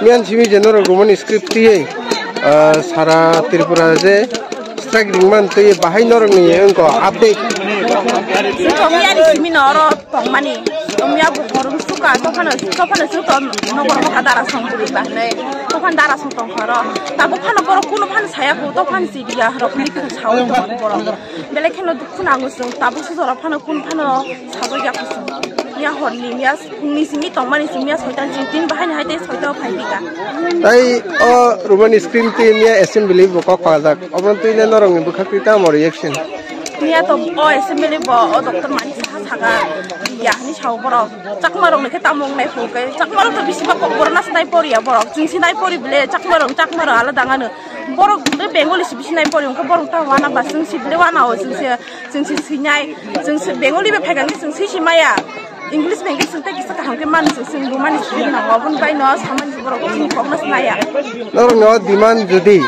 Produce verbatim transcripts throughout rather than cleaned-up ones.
Miyan simi je norok romani script tiyei, ah, sara Tripura je strike ringman tei bahai norok ni wngko update. Singkho miya ni simi no oro tongmani. Miya bo borok suka, tophano, tophano suk to nokor mokha dara song bwrwi ba hinwi. Tophano dara song tongkha oro. Tabuk phano borok kunu phano saya ko, tophano si ya rok ni kung sao borok. Belai kheno dukhu nango chwng. Tabuk sujora phano kun phano sajak ya kho chwng. Miya horni, miya phungni simi tongmani chwng, miya soita ni chwng, tin bahai ni hai tei soita o phai pika. Tai o romani script tei miya assembly bo kok pajak. Obo twi le norok ni bwkhak twi tamo reaction? Miya to o assembly bo o doctor mani sa saka ya ni sao borok. Chakma rok ni khe tamo wngnai phung khe. Chakma rok to bisi ba kok borok na sinai pori ya borok. Chwng sinai pori bile Chakma rok, Chakma rok alada ngano. Borok de Bengali si bisi nai pori, wngkha borok ta wana ba chwng si bile wana o chwng se, chwng si sinai, chwng si Bengali bai phai khe chwng si si maya. English bai khe chwng tei kisa kaham khe mani chwng, chwng bo mani si nang o, boni bai no samani borok chini kok no sinaya. Norok no demand jodi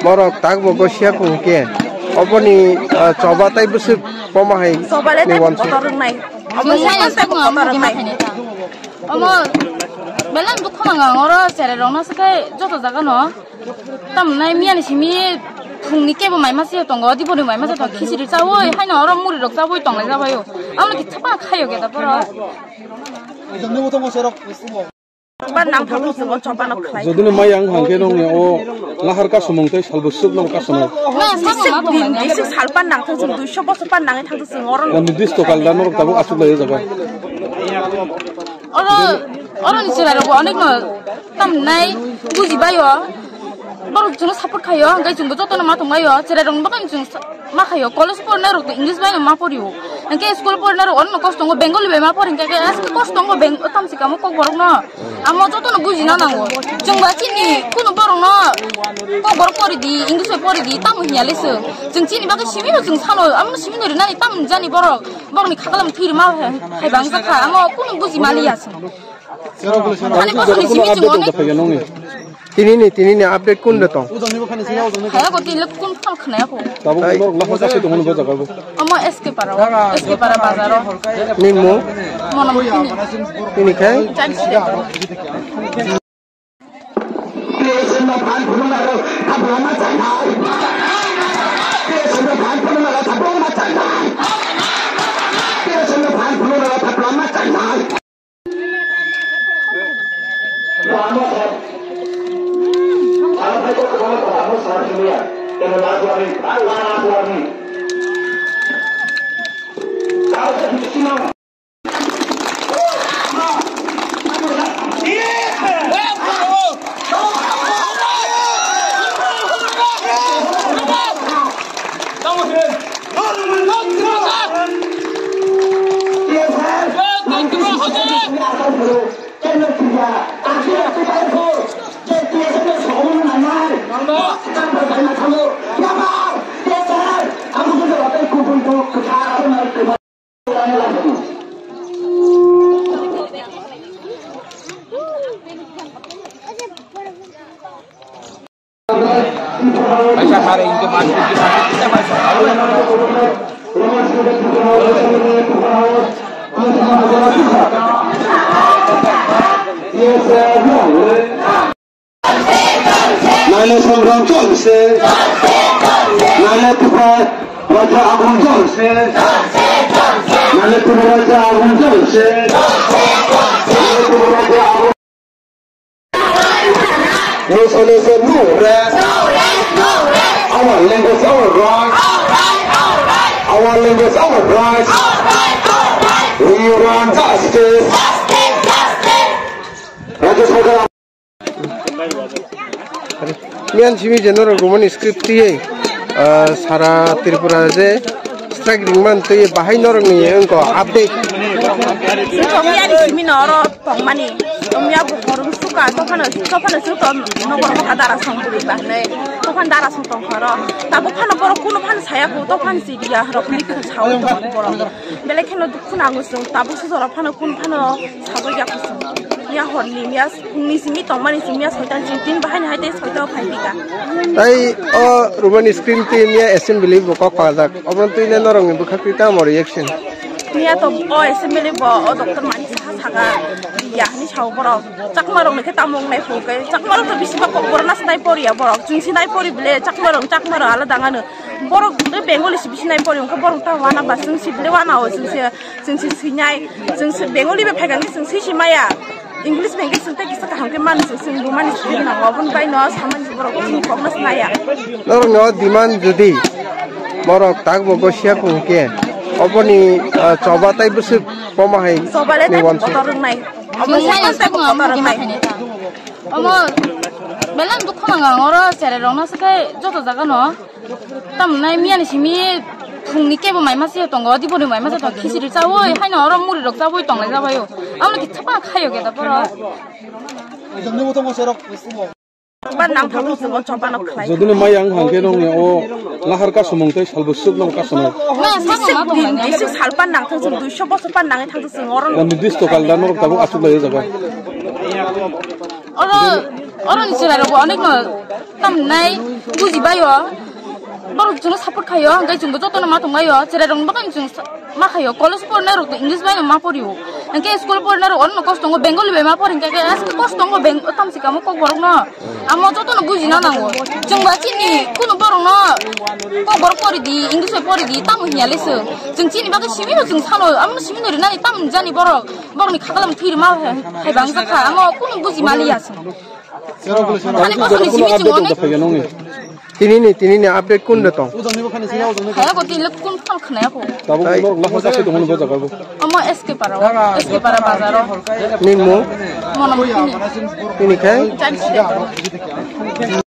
borok tak bo gosiya kung khe, oboni, ah, choba tai bwswk poma hai. Choba le ni tai wansu. Kotor wngnai. Omo sai sai kotor wngnai. Omo belai dukhu nang ang oro cherai rok no se khe joto jaga no. Tamnai miya ni simi phungni kebo mai masa tongo, diboni mai masa tongo, khichiri chawi, haino oro muri rok chawi tonglai jabaio. Amo kisa pa khayo ge da poro. Ba nang thang thang chwng o choba no khlai. Jodi no mai ang hang khe nong o lahar kasumung tei salbwswk no kasumung. Na, sabo ma tonglai na. Bisi sal pan nang thang chwng, duiso bosor pan nang thang chwng oro. Nirdisto kal da norok tabuk achuk lai jaga. Oro, oro ni chwrai rok bo onek no tamnai buji baio. Borok chwngno support khaio, hwnkhe chwngbo jotono ma tonglaio, cherai rokni bagwi chwng sa-, ma khaio, college porinai rok English bai ma porio, hwnkhe school porinai rok ono kosto tongo, Bengali bai ma pori, hwnkhe aswk kosto tongo, Beng-, tamsi kamo kokborok no, amo jotono bujina nango, chwngba chini kunu borok no kokborok pori di, English bai pori di, tamo hinya le chwng, chwng chini bagwi simi no chwng sano, amo simi no rinani tamo jani borok, borokni khaklam thwi rwma hai bangsa kha, amo kunu buji maliya chwng. Thani bosor ni simi chwng onek. Tini ni, tini ni update kun de tong? Haya ko tini le kun phal khna ko. Tabuk norok lahar kasai tongmani bo jaga bo. Omo S K para, S K para bazar o. Ni mo? Mono tini. Tini khai? Chani side. Naina songrong chol se. Naina Tripura Raja agung chol se. Naina Tripura Raja agung chol se. Naina Tripura Raja agung. Nation is a no rest. Our language, our rights. Our language, our rights. We want justice. Rajya Sarkar. Miyan simi je norok romani script tiyei, ah, sara Tripura je strike ringman tei bahai norok ni wngko update. Singkho miya ni simi no oro tongmani. Miya bo borok suka, tophano, tophano suk to nokor mokha dara song bwrwi ba hinwi. Tophano dara song tongkha oro. Tabuk phano borok kunu phano saya ko, tophano si ya rok ni kung sao borok. Belai kheno dukhu nango chwng, tabuk sujora phano kun phano sajak ya kho chwng. Miya horni, miya phungni simi tongmani chwng, miya soita ni chwng, tin bahai ni hai tei soita o phai pika. Tai o romani script tei miya assembly bo kok pajak. Obo twi le norok ni bwkhak twi tamo reaction? Miya to o assembly bo o doctor mani sa saka. Ya, ni sao borok. Chakma rok ni khe tamo wngnai phuru khe. Chakma rok to bisi ma kok borok na sinai pori ya borok. Chwng sinai pori bile, Chakma rok, Chakma rok alada ngano. Borok de Bengali si bisi nai pori, wngkha borok ta wana ba chwng si bile wana o chwng se, chwng si sinai, chwng se Bengali bai phai kha khe chwng si si maya. English bai khe chwng tei kisa kaham khe mani chwng, chwng bo mani si nango. Aboni bai no samani borok chini kok na sinai ya. Norok no demand jodi borok tak bo gosia kung khe, oboni, ah, choba tai bwswk poma hai Choba le ni tai wansi. Kotor wngnai. Omo Chwng sai maya tai sakno kotor amo wngnai. Omo belai dukhu nang ang oro cherai rok no se khe joto jaga no. Tamnai miyani simi phungni kebo mai masa tongo, diboni mai masa tongo, khichiri chawi, haino oro muri rok chawi tonglai jabaio. Amo ki chapa khaio ge da poro. Ba nang thang thang chapa no khlai. Jodino mai ang hangke nong ya o lahar kasumung tei salbo suk no kasumung. Na sa ma tonglai. Bisi salpan nang thang duiso bosor pan nang thang thang oro. Nirdisto kal da norok tabuk asuk lai jaga. Oro, oro ni chwrai rok bo onek no tamnai buji baio. Borok chwngno support khaio, hwnkhe chwngbo jotono ma tonglaio. Chwrai rokni bagwi chwng sa-, ma khaio. College pornai rok to English bai no ma porio. Hwnkhe school pornai rok ono kosto tongo, Bengali bai ma pori hwnkhe khe aswk kosto tongo Beng-, tamsi kamo Kokborok no. Amo jotono bujina nango. Chwngba chini kunu borok no Kokborok pori di, English bai pori di, tamo hiya le chwng. Chwng chini bagwi simi no chwng sano, amo simi no rinani tamo jani borok. Borokni khatalam thwi rwma hai, hai bang jakha, amo kunu buji maliya chwng. Ani bosor ni simi chwng onek. Tini ni, tini ni update kun da tong? Khaya ko tini le kun phal khnaya ko. Tabuk norok lahar kasa tongmani bo jaga bo. Omo S K para o, S K para bazar o. Ni mo? Mono mo ni. Tini khai? Chan si de.